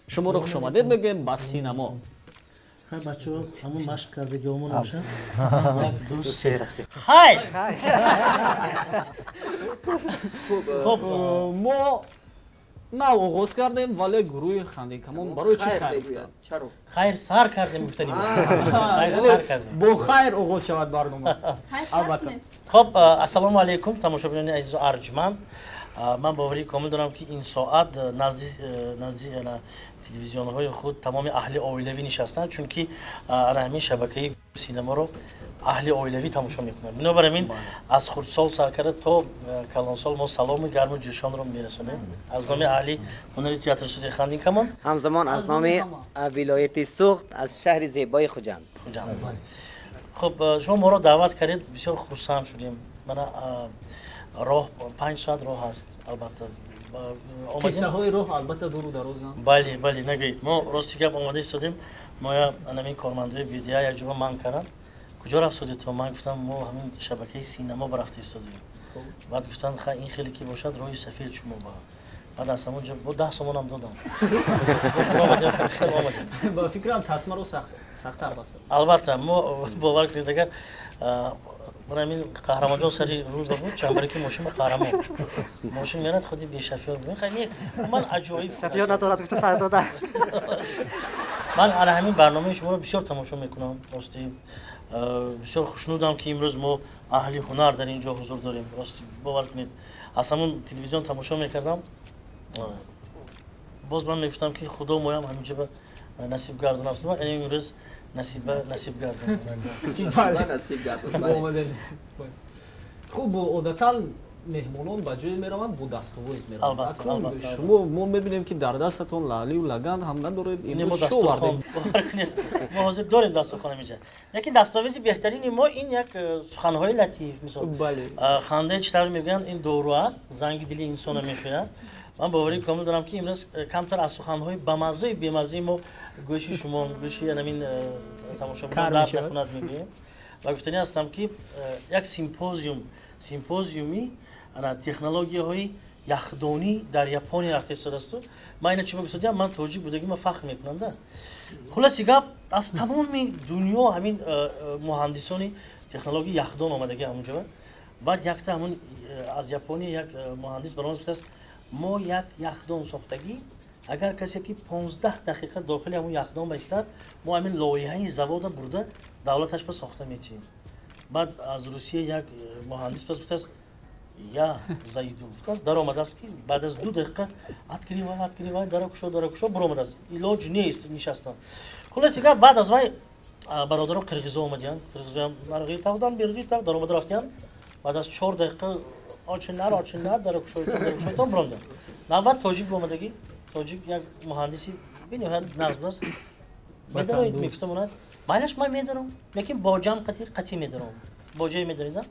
Шуморо хушомадед мегӯем ба синамо. Хай, бачаҳо, ҳамун машқ кардагиомон бошад. Як, ду, се, хайр. Хуб, мо нав оғоз кардем, вале гурӯҳи Хандинкамон барои чӣ хайр гуфтанд? Хайр сар кардем, гуфтанем. Хайр сар кардем. Бо хайр оғоз шавад барнома. Албатта. Хуб, ассалому алайкум, тамошобинони азизу арҷманд. Ман боварии комил дорам, ки ин соат назди телевизионҳои худ тамоми аҳли оилавӣ нишастанд, чунки ана ҳамин шабакаи синаморо аҳли оилавӣ тамошо мекунанд. Бинобар ҳамин аз хурдсол сар карда то калонсол мо салому гарму ҷӯшонро мерасонем аз номи аҳли ҳунари театри студияи Хандинкамон. Ҳамзамон аз номи вилояти Суғд, аз шаҳри зебои Хуҷанд. Хуҷанд. Хуб, шумо моро даъват кардед, бисёр хурсанд шудем. Мана роҳ 5 соат роҳ аст, албатта. Қиссаҳои роҳ албатта дуру дарозанд. Бале, бале, нагӯед. Мо рости гап омода истодем, моя анамин кормандои БДА якҷоба манъ карданд. Куҷо рафтодед то? Ман гуфтам, мо ҳамин шабакаи синамо барафта истодем. Баъд гуфтанд, ха, ин хеле ки бошад, роҳи сафед шумо ба. Баъд аз ҳамон ҷо бо 10 сомонам додам. Ба фикрам, тасмаро сахттар бастад. Албатта, мо, бовар кунед, агар ҳамин Қаҳрамонҷон сари рӯза буд, чамбараки мошин ба Қаҳрамон мошин мерад, худи бешофёр. Ман аҷоиб. Шофёр надорад, гуфта сар дода. Ман ана ҳамин барномаи шуморо бисёр тамошо мекунам. Рости бисёр хушнудам, ки имрӯз мо аҳли ҳунар дар ин ҷо ҳузур дорем. Рости, бовар кунед, аз ҳамун телевизион тамошо мекардам, боз ман мегуфтам, ки худо моям ҳаминҷа ба насиб гардонад. Имрӯз насиба насиб гардонад. Хуб, одатан меҳмонон ба ҷое мераванд, бо дастовоз мераванд. Шумо, мо мебинем, ки дар дастатон лаълию лаган ҳам надоред. Имрӯз чӣ овардед? Мо ҳозир дорем дастурхон инҷа, лекин дастовези беҳтарини мо ин як суханҳои латиф. Мисол, хандаи чӣ тавр мегӯянд, ин дору аст, занги дили инсонро мешӯяд. Ман боварии комил дорам, ки имрӯз камтар аз суханҳои бамаззаи бемаззаи мо гӯши шумо, гӯши анамин тамошобинон дард накунад, мегӯем. Ва гуфтанӣ ҳастам, ки як симпозиуми технологияҳои яхдонӣ дар Япония рафта истодаасту. Ман ина чӣ гуфтодиам, ман тоҷик будагӣ ман фахр мекунам да. Хулоси гап, аз тамоми дунё ҳамин муҳандисони технологияи яхдон омадагӣ ҳамунҷо. Баъд якта ҳамун аз Япония як муҳандис баромад, гуфтааст, мо як яхдон сохтагӣ, агар касе ки 15 дақиқа дохили ҳамун яхдон баистад, мо ҳамин лоиҳаи завода бурда давлаташ ба сохта метиҳем. Баъд аз Русия як муҳандис пас гуфтааст, я зайду, гуфтааст, даромадааст, ки баъд аз 2 дақиқа открывай, открывай, дара кушо, дара кушо, буромадааст, илоҷ нест нишастан. Хулоси гап, баъд аз вай бародаро қирғизо омадиянд. Қирғизоям нарғи тавдан бирғи тав даромада рафтиянд. Баъд аз 4 дақиқа очинар, очинар, дара кушойтон, дара кушойтон, буромаданд. Навбат тоҷик омадагӣ. Тоҷик як муҳандиси бениҳоят нағз будааст. Медароид, мегуфтам, майлаш, ман медаром, лекин боҷам қатӣ қатӣ медаром. Боҷае медаридам,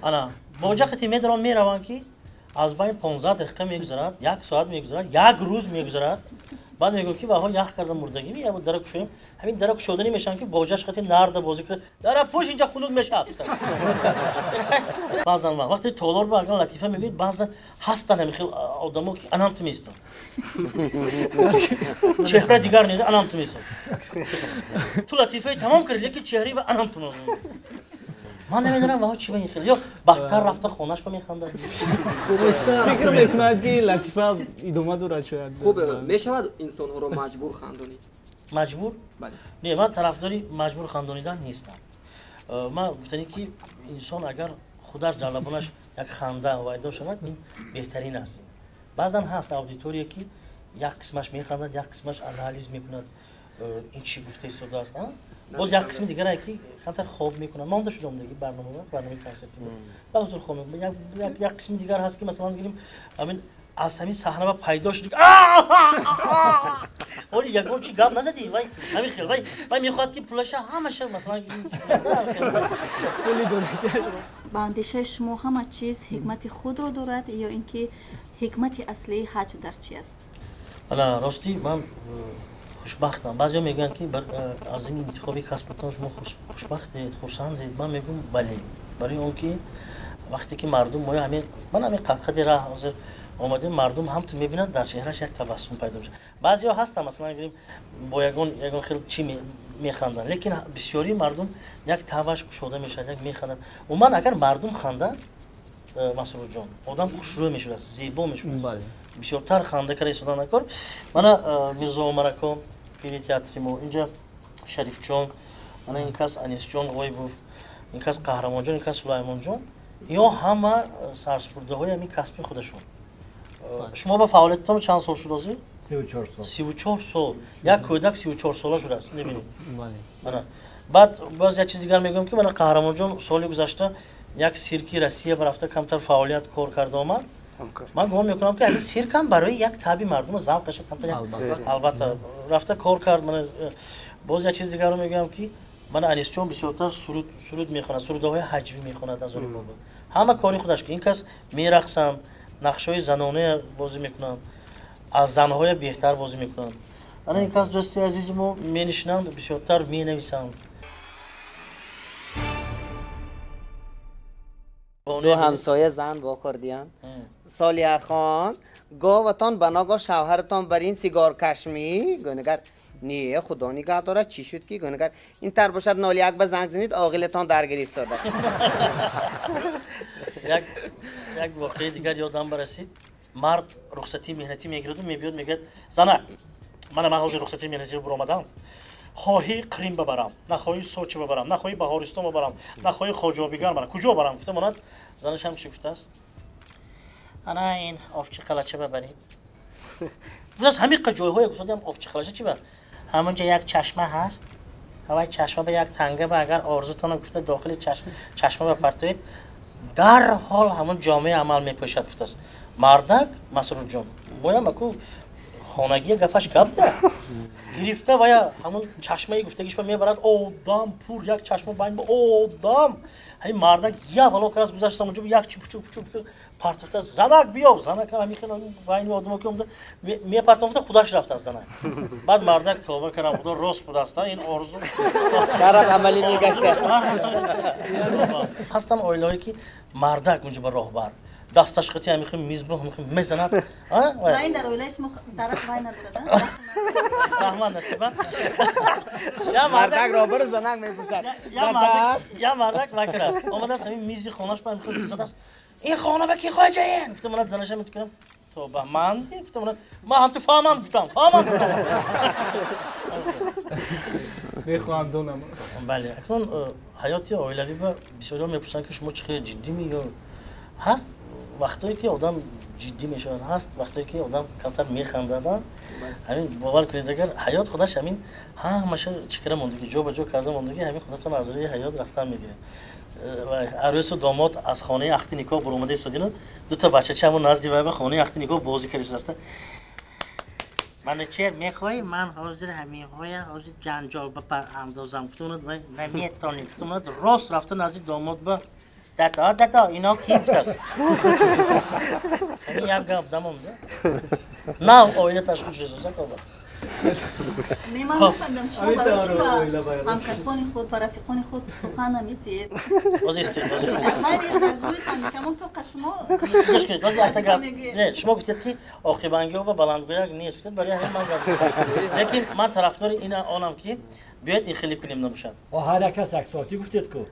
ана боҷа қатӣ медаром. Меравам, ки аз байни 15 дақиқа мегузарад, як соат мегузарад, як рӯз мегузарад. Баъд мегӯям, ки ваҳо ях карда мурдагӣ, як дара кушоем. Ҳамин дара кушоданӣ мешавам, ки боҷаш қати нарда бозӣ кунад, дара пӯш, инҷа хунук мешавад. Баъзан вақте толор ба агар латифа мегӯед, баъзан ҳастанд ҳамин хел одамо, ки анам ту меистод, чеҳра дигар нест, анам ту меистод. Ту латифаи тамом кардӣ, лекин чеҳраи ва анам ту. Ман намедонам, ваҳо чӣ ба ин хел ё бахтар рафта хонаш ба механдад. Фикр мекунад, ки латифа идома дорад шояд. Хуб, мешавад инсонҳоро маҷбур хандонид? Маҷбур? Не, ман тарафдори маҷбур хандонидан нестам. Ман гуфтанӣ, ки инсон агар худаш дар лабонаш як ханда пайдо шавад, ин беҳтарин аст. Баъзан ҳаст аудитория, ки як қисмаш механдад, як қисмаш анализ мекунад, ин чӣ гуфта истодааст. Боз як қисми дигаре, ки камтар хоб мекунад, монда шудам диги барнома, барномаи консерти ба ҳузур хоб мекунад. Як қисми дигар ҳаст, ки масалан гирим, ҳамин аз ҳамин саҳна ба пайдо шуд, оли ягон чи гап назадӣ, вай ҳамин хел вай мехоҳад, ки пулаша ҳамаша масалан. Ба андешаи шумо, ҳама чиз ҳикмати худро дорад ё ин ки ҳикмати аслии ҳаҷ дар чи аст? Ана ростӣ, ман хушбахтам. Баъзеҳо мегӯянд, ки аз ин интихоби касбатон шумо хушбахтед, хурсандед. Ман мегӯям, бале, барои он ки вақте ки мардум моя ҳамин, ман ҳамин қадқади раҳ ҳозир Омадем, мардум ҳам ту мебинанд, дар чеҳраш як табассум пайдо мешавад. Баъзеҳо ҳастанд, масалан гирем, бо ягон хел чӣ механданд, лекин бисёрии мардум як таваш кушода мешавад, як механданд. Умуман агар мардум хандад, Масрурҷон, одам хушрӯй мешавад, зебо мешавад. Бисёртар ханда карда истодан накор. Мана Мирзо Умарако, пири театри мо, инҷа Шарифҷон, мана ин кас Анисҷон Ғоибов, ин кас Қаҳрамонҷон, ин кас Сулаймонҷон, ё ҳама сарсупурдаҳои ҳамин касби худашон. Шумо ба фаъолиятатон чанд сол шуд ҳозир? 34 сол. 34 сол. Як кӯдак 34 сола шудааст, мебинед. Мана. Баъд боз як чиз дигар мегӯям, ки мана Қаҳрамонҷон соли гузашта як сирки Россия рафта камтар фаъолият кор карда омад. Ман гумон мекунам, ки ҳамин сирк ҳам барои як таби мардума завқаша камтар, албатта, рафта кор кард. Мана боз як чиз дигарро мегӯям, ки мана Анисҷон бисёртар суруд мехонад, сурудаҳои ҳаҷвӣ мехонад аз оли бобо. Ҳама кори худаш, ки ин кас мерақсанд, нақшҳои занона бозӣ мекунанд, аз занҳоя беҳтар бозӣ мекунанд. Ана ин кас дӯсти азизи мо менишинанд, бисёртар менависанд. Ду ҳамсоя зан вохӯрдиянд. Солиҳахон, говатон ба ногоҳ шавҳаратон бар ин сигоркашмӣ? Гӯнагар не, худо нигаҳ дорад, чӣ шуд ки? Гӯнагар ин тар бошад, 01 ба занг занед, оғилатон даргирифт сода. Як воқеаи дигар ёдам барасид. Мард рухсатии меҳнатӣ мегираду мебиёд, мегӯяд: занак, мана ман ҳозир рухсатии меҳнатӣ буромадам, хоҳӣ Қрим бабарам, нахоҳӣ Сочи бабарам, нахоҳӣ Баҳористон бабарам, нахоҳӣ Хоҷобигар барам, куҷо барам? Гуфта монад. Занашам чӣ гуфтааст? Ана ин Овчиқалача бабарем. Гуфтааст, ҳамиқа ҷойҳое гуфтадам, Овчиқалача чӣ бар? Ҳамонҷа як чашма ҳаст, ҳавай чашма ба як танга ба агар орзутона гуфта дохили чашма ба партоед, дарҳол ҳамон ҷомеа амал мепӯшад, гуфтааст. Мардак Масрурҷон боям аку хонагия гафаш гапда гирифта вая ҳамон чашмаи гуфтагишба мебарад, одам пур як чашма байн ба одам. Ҳамин мардак як вало карас гузашта онҷо як чи пучу пучу пучу партофта, занак биёв, занак ҳамин хел байни одамо ки омада мепартофта, худаш рафтааст занак. Баъд мардак тавба кардам, худо рост будаст, ин орзу дарав амалӣ мегашта. Ҳастанд оилаҳое ки мардак унҷо ба роҳбар дасташ қати ҳамин хел мизбо ҳамин хел мезанад. Ва ин дар оилаи шумо дарахт вай надорад, Раҳмат, Насиба. Мардак роҳбару занак мепурсад. Я мардак вай кардааст, омадааст ҳамин мизи хонаш ба ҳамин хел задааст: ин хона ба ки хоҷаен? Гуфта монад. Занаша метикунам: тоба, ман? Гуфта монад, ман ҳам ту фаҳмам, гуфтам, фаҳмам, гуфтам. Мехоҳам донам. Бале, акнун ҳаёти оилавӣ ба бисёриҳо мепурсанд, ки шумо чӣ хеле ҷиддӣ ё ҳаст вақтое ки одам ҷиддӣ мешавад, ҳаст вақтое ки одам камтар механдад. Ҳамин бовар кунед, агар ҳаёт худаш ҳамин ҳамаша чӣ кара мондагӣ, ҷо ба ҷо карда мондагӣ, ҳамин худатон аз рӯи ҳаёт рафтан мегиред. Арӯсу домод аз хонаи ахти никоҳ буромада истодину дута бачача ҳамон назди вай ба хонаи ахти никоҳ бозӣ карда истодааст. Манучер, мехоҳӣ ман ҳозир ҳаминҳоя ҳозир ҷанҷол ба андозам? Гуфтумонад, вай наметонӣ, гуфтумонад. Рост рафта назди домод ба: дада, дада, ино ки? Гуфтааст. Ҳамин як гап дамом нав оила ташкил шуда тоба. Не, ман мефаҳмидам, шумо барои чӣ ба ҳамкасбони худ, ба рафиқони худ сухан намедиҳед? Ҳамон тоқа шумо Гӯш кунед, ҳозир якта гап. Не, шумо гуфтед, ки оқибангиҳо ба баландгӯяк нест, гуфтед, барои ҳамин ман гап. Лекин ман тарафдори ин онам, ки биёед ин хеле кунем, набошад. Ҳар як кас як соатӣ гуфтед ку.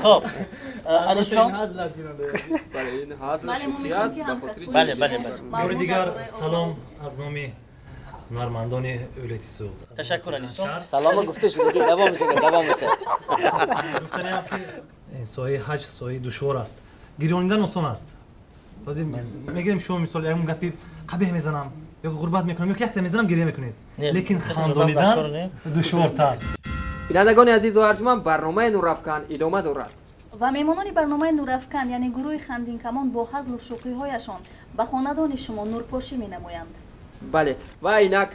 Хоб, Анисҷон. Бале, бале, бале. Бори дигар салом аз номи ҳунармандони вилояти Суғд. Ташаккур, Анисҷон. Салома гуфта шуд, давом мешавад, давом мешавад. Гуфтаниам, ки соҳаи ҳаҷ соҳаи душвор аст, гирёнидан осон аст. Ҳозир мегирем, шумо мисол ягон гапи қабеҳ мезанам ё ғурбат мекунам ё якта мезанам, гиря мекунед, лекин хандонидан душвортар. Бинандагони азизу арҷуманд, барномаи Нурафкан идома дорад. Ва меҳмонони барномаи Нурафкан, яъне гурӯҳи Хандинкамон, бо ҳазлу шӯхиҳояшон ба хонадони шумо нурпошӣ менамоянд. Бале, ва инак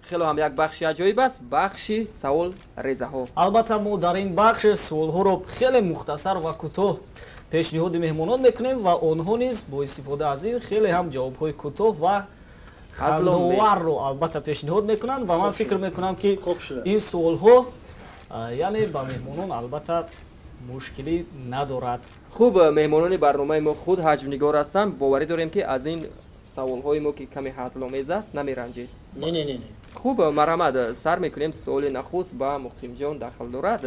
хело ҳам як бахши аҷоиб аст, бахши савол резаҳо. Албатта, мо дар ин бахш суолҳоро хеле мухтасар ва кӯтоҳ пешниҳоди меҳмонон мекунем ва онҳо низ бо истифода аз ин хеле ҳам ҷавобҳои кӯтоҳ ва хандоварро албатта пешниҳод мекунанд. Ва ман фикр мекунам, ки ин суолҳо, яъне, ба меҳмонон албатта Мушкилӣ надорад. Хуб, меҳмонони барномаи мо худ ҳаҷвнигор ҳастанд. Боварӣ дорем, ки аз ин саволҳои мо, ки каме ҳазломез аст, намеранҷед. Не, не, не. Хуб, марҳамат, сар мекунем. Суоли нахуст ба Муқимҷон дахл дорад.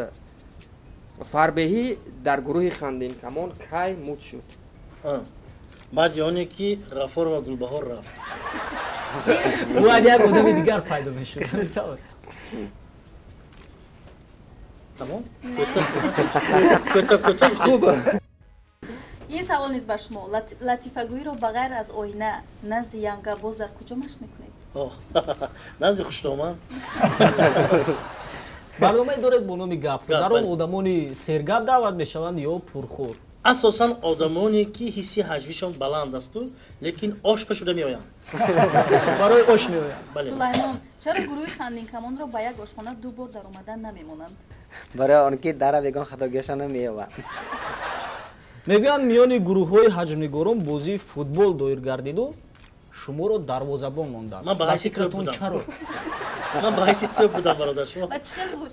Фарбеҳӣ дар гурӯҳи Хандинкамон кай муд шуд? Баъди оне ки Ғафор ва Гулбаҳор рафт. Бояд як одами дигар пайдо мешуд. Тамом, кӯтоҳ кӯтоҳ. Хуб. Ин савол низ ба шумо. Латифагӯиро ба ғайр аз оина назди янга боз дар куҷо машқ мекунед? Назди хушдоман. Барномае доред бо номи Гап. Дар он одамони сергап даъват мешаванд ё пурхӯр? Асосан одамоне, ки ҳисси ҳаҷвишон баланд асту, лекин ошпа шуда меоянд. Барои ош меоянд. Сулаймон, чаро гурӯҳи Хандинкамонро ба як ошхона ду бор даромадан намемонанд? Барои он ки дара бегон хатогиашонро меёбанд. Мегӯянд, миёни гурӯҳҳои ҳаҷвнигорон бозии футбол доир гардиду шуморо дарвозабон монданд. Ман ба ҳайси тӯб будам. Чаро? Ман ба ҳайси тӯб будам, бародар. Шумо Ба чӣ хел буд?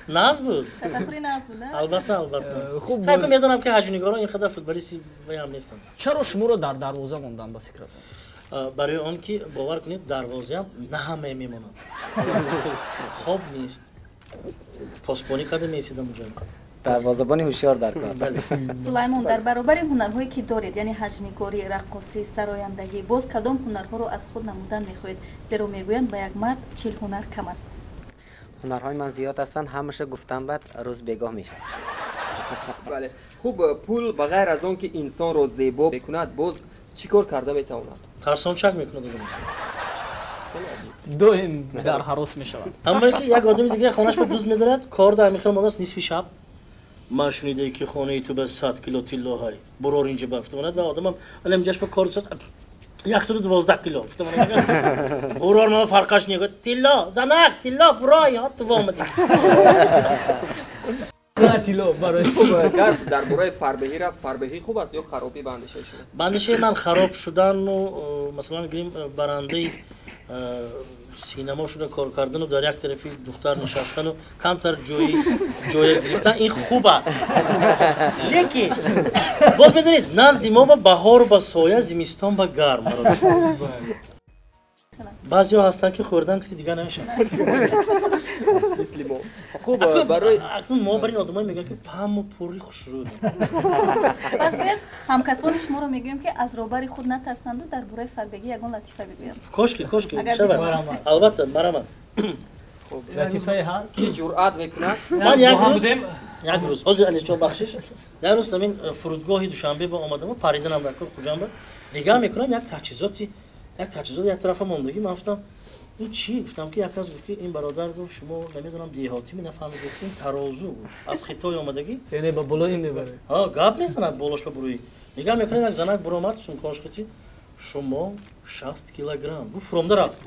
Нағз буд. Шатахӯри нағз буд, а? Албатта, албатта. Хуб. Факр медонам, ки ҳаҷвнигорон ин қадар футболисти ҳам нестанд. Чаро шуморо дар дарвоза монданд, ба фикратон? Барои он ки, бовар кунед, дарвозаам на ҳамае мемонанд. Хоб нест, посбонӣ карда меистидам уҷа. Дарвозабони ҳушёр дар кор. Сулаймон, дар баробари ҳунарҳое, ки доред, яъне ҳаҷвнигорӣ, раққосӣ, сарояндагӣ, боз кадом ҳунарҳоро аз худ намудан мехоҳед? Зеро мегӯянд, ба як мард 40 ҳунар кам аст. Ҳунарҳои ман зиёд ҳастанд, ҳамаша гуфтам, баъд рӯз бегоҳ мешавад. Бале, хуб, пул ба ғайр аз он ки инсонро зебо мекунад, боз чӣ кор карда метавонад? Тарсончак мекунад одам. Доим дар ҳарос мешавад. Аммо ки як одами дига хонаш ба дузд медорад, кор дар ҳамин хел мондааст. Нисфи шаб: «Ман шунидае, ки хонаи ту ба 100 кило тиллоҳай, бурор инҷа ба», гуфтамонад. Ва одамам алам ҷаш ба кор 112 кило, гуфтамонад, бурор, ма фарқаш не, тилло, занак, тилло, бурой, ту омадӣ. Тилло барои Хуб, гап дар бораи фарбеҳӣ рафт. Фарбеҳӣ хуб аст ё харобӣ, ба андешаи шумо? Ба андешаи ман, хароб шудану, масалан гирем, барандаи синамо шуда кор кардану дар як тарафи духтар нишастану камтар ҷои ҷоя гирифтан, ин хуб аст. Лекин боз медонед, назди мо ба баҳор ба соя, зимистон ба гарм. Баъзеҳо ҳастанд, ки хӯрдан ки дигар намешавад. Мисли мо. Хуб, барои Акнун мо бар ин одамое мегӯянд, ки паҳму пурри хушрӯ. Пас биёед, ҳамкасбони шуморо мегӯем, ки аз роҳбари худ натарсанду дар бораи фарбегӣ ягон латифа бигӯянд. Кошки, кошки шавад, албатта, марамад. Латифае ҳаст? Ки ҷуръат мекунад? Ман як рӯз, ҳозир, Алисҷон, бахшиш, як рӯз ҳамин фурудгоҳи Душанбе ба омадаму париданам дар кор Хуҷанба, нигаҳ мекунам, як таҷҳизоти, як таҷҳизот як тарафа мондагӣ. Ман гуфтам: «Ин чӣ?» Гуфтам, ки як кас гуфт, ки ин бародар гуфт, шумо намедонам деҳотӣ нафаҳмид, гуфт, ин тарозу, гуфт, аз Хитой омадагӣ. Яъне ба болои мебаред? Гап мезанад, болош ба буруи. Нигаҳ мекунам, як занак буромад, сумкошкати: «Шумо 60 килограмм», гуфт, фуромда рафт.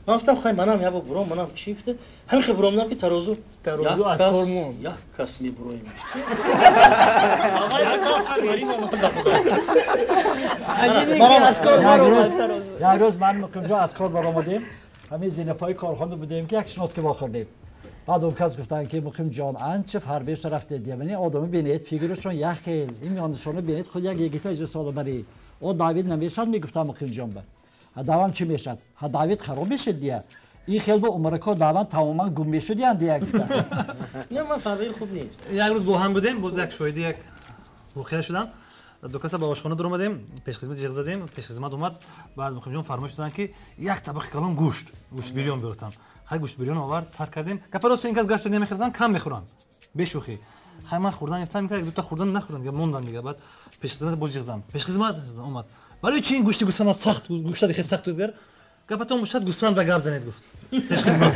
Ман гуфтам: «Хай, манам як бор буром, манам чӣ?» Гуфта, ҳамин хел буромдам, ки тарозу Тарозу аз кор монд. Як кас мебуроем. Аҷибе, ки аз кор баромад. Як рӯз ман, Муқимҷон, аз кор баромадем, ҳамин зинапои корхона будем, ки як шинос ки вохӯрдем. Баъд он кас гуфтанд, ки «Муқимҷон, анча фарбеша рафтед, яъне одами бинед, фигурашон як хел, ин миёнашонро бинед, худ як егита иҷо сола барӣ о давид намешад», мегуфтам Муқимҷон ба. «Ҳа, давам чӣ мешад? Ҳа, давид хароб мешед дия, ин хел бо умрако даван тамоман гум мешудиянд дия», гуфтам. Не, ман фарбеҳи хуб нест. Як рӯз бо ҳам будем, боз як шоҳиди як воқеа шудам. Ду каса ба ошхона дуромадем, пешхизмат ҷиғ задем, пешхизмат омад. Баъд Муқимҷон фармоиш доданд, ки як табақи калон гӯшт бирён биёртам. Хай, гӯшт бирён овард, сар кардем. Гапа рост, ин кас гашта намехӯрдан, кам мехӯранд, бешӯхӣ. Хай, ман хӯрдан гирифтам, як дута хӯрдан, нахӯрдан, дига мондан. Дига баъд пешхизмат боз ҷиғ зад, пешхизмат омад: «Барои чи ин гӯшти гӯсфанда сахт, гӯшта хеле сахт буд?» «Гапатон бошад, гӯсфанд ба гап занед», гуфт пешхизмат.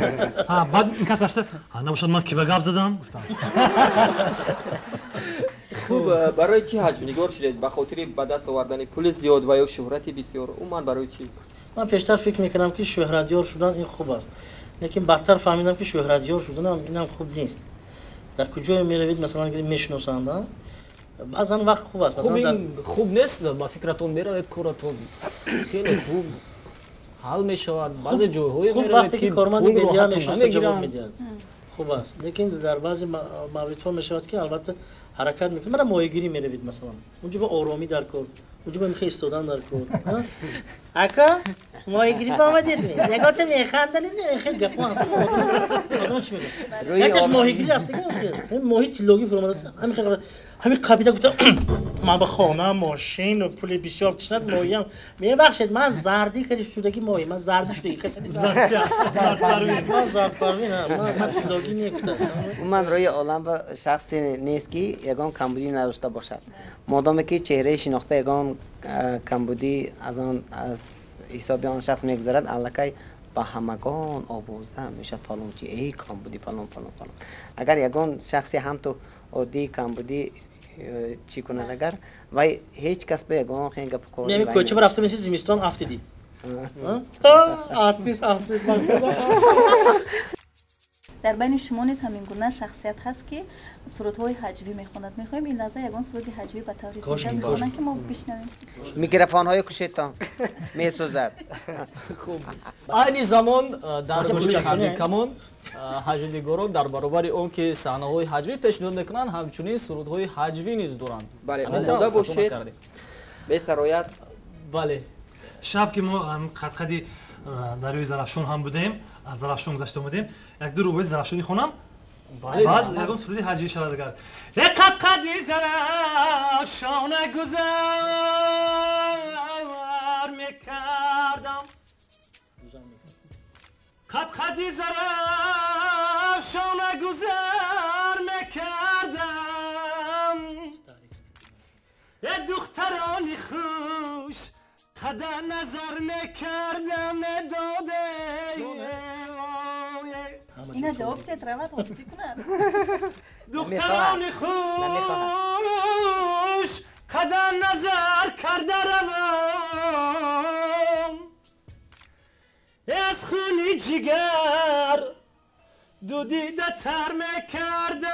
Баъд ин кас гашта: «Набошад, ман ки ба гап задам?» гуфтам. Хуб, барои чӣ ҳаҷвнигор шудед? Ба хотири ба даст овардани пули зиёд ва ё шӯҳрати бисёр, умуман барои чӣ? Ман пештар фикр мекардам, ки шӯҳратёр шудан ин хуб аст, лекин баъдтар фаҳмидам, ки шӯҳратёр шуданам инам хуб нест. Дар куҷое меравед, масалан, мешиносанд, баъзан вақт хуб аст. Хуб нест ба фикратон? Меравед, коратон хеле хуб ҳал мешавад, баъзе ҷойҳое Хуб, вақте ки корманди медиа мешиноса, ҷавоб медиҳад. Хуб аст, лекин дар баъзе мавридҳо мешавад, ки албатта ҳаракат мекунад. Мана моҳигирӣ меравед, масалан, унҷо ба оромӣ дар кор, унҷо ба мехоҳ истодан дар кор. Ака, моҳигирӣ омадед? Ягонта механданед, хел гапҳо ҳаст. Одам чӣ мегӯяд? Якташ моҳигирӣ рафтага, моҳи тиллогӣ фуромадааст, ҳамин қабида гуфта, ман ба хона, мошин, пули бисёр тишнад, моҳиям. Мебахшед, ман зардӣ кари шудаги моҳи, ман зардӣ шудаги, касали ман зардпарвин, ман тиллогӣ не гуфтааст. Умуман, рӯи олам ба шахсе нест, ки ягон камбудӣ надошта бошад. Модоме ки чеҳраи шинохта ягон камбудӣ аз он аз ҳисоби он шахс мегузарад, аллакай ба ҳамагон овоза мешавад: фалончи, эй, камбудӣ фалон, фалон, фалон. Агар ягон шахсе ҳам ту оддии камбудӣ чӣ кунад, агар вай ҳеҷ кас ба ягон хел гапу кор Кӯча рафта мисли зимистон афтидид, артист афтид. Дар байни шумо низ ҳамин гуна шахсият ҳаст, ки сурудҳои ҳаҷвӣ мехонад. Мехоҳем ин лаҳза ягон суруди ҳаҷвӣ ба таври зинда мехонанд, ки мо бишнавем. Микрофонҳои кушедтон, месӯзад. Хуб, айни замон дар гурӯҳи Хандинкамон ҳаҷвнигорон дар баробари он ки саҳнаҳои ҳаҷвӣ пешниҳод мекунанд, ҳамчунин сурудҳои ҳаҷвӣ низ доранд. Бале, омода бошед, бесароят. Бале. Шаб ки мо қадқади дарёи Зарафшон ҳам будем, аз Зарафшон гузашта омадем, як ду рубои зарафшонӣ хонам, баъд ягон суруди ҳаҷвӣ шавад. Агар е қадқади Зарафшона гузар мекардам, қадқади Зарафшона гузар мекардам, е духтарони хуш қада назар мекардам, медоде. Ина ҷавоб тед, равад ҳофизӣ кунад. Духтарони хуш қада назар карда равам, аз хуни ҷигар ду дида тар мекардам.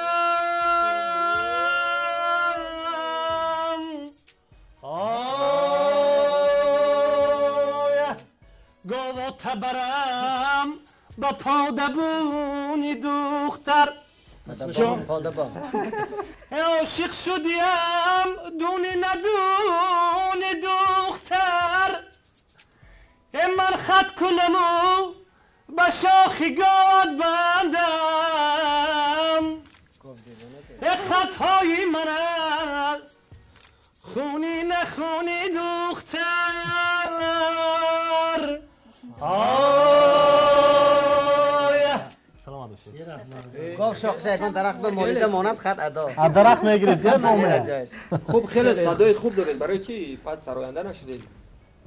Оя гово табарам ба подабуни духтар, ошиқ шудиям дуни надуни духтар, э ман хат кунаму ба шохи год бандам, э хатҳои мана хуни нахуни духтар. Оя, саломат бошед. Гов шохша ягон дарахт ба молида монад, хат адо. Аз дарахт мегиред, номе. Хуб, хеле садои хуб доред, барои чӣ пас сароянда нашудед?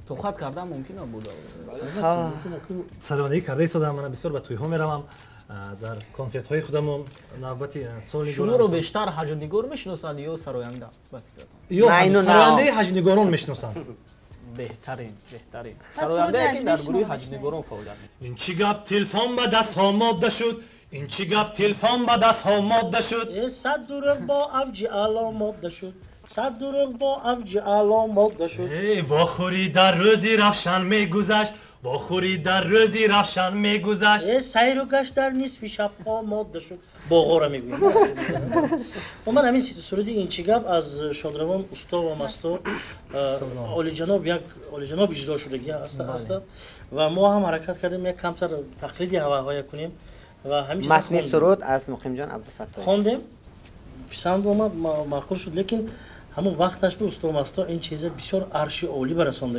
Тоқат кардан мумкин набуд. Сарояндагӣ карда истодам, мана бисёр ба тӯйҳо меравам, дар консертҳои худамон навбати соли Шуморо бештар ҳаҷвнигор мешиносанд ё сароянда, ба фикратон? Ё сарояндаи ҳаҷвнигорон мешиносанд. Беҳтарин, беҳтарин сарояндае, ки дар гурӯҳи ҳаҷвнигорон фаъолият мекунад. Ин чӣ гап, телефон ба дастҳо модда шуд? Ин чӣ гап, телефон ба дастҳо модда шуд? Сад дурӯғ бо авҷи аъло модда шуд, сад дурӯғ бо авҷи аъло модда шуд. Вохӯрӣ дар рӯзи равшан мегузашт, вохӯрӣ дар рӯзи равшан мегузашт. Сайру гашт дар нисфи шабҳо модда шуд. Боғора мегӯем. Ман ҳамин суруди ин чӣ гап аз шодравон усто ва масто олиҷаноб, як олиҷаноб иҷро шудагӣ аста, ва мо ҳам ҳаракат кардем, як камтар тақлиди ҳаваҳоя кунем ва ҳамин. Матни суруд аз Муқимҷон Абдуфаттоев. Хондем, писанд омад, маъқул шуд, лекин ҳамон вақташ бу усто масто ин чиза бисёр арши олӣ барасонда.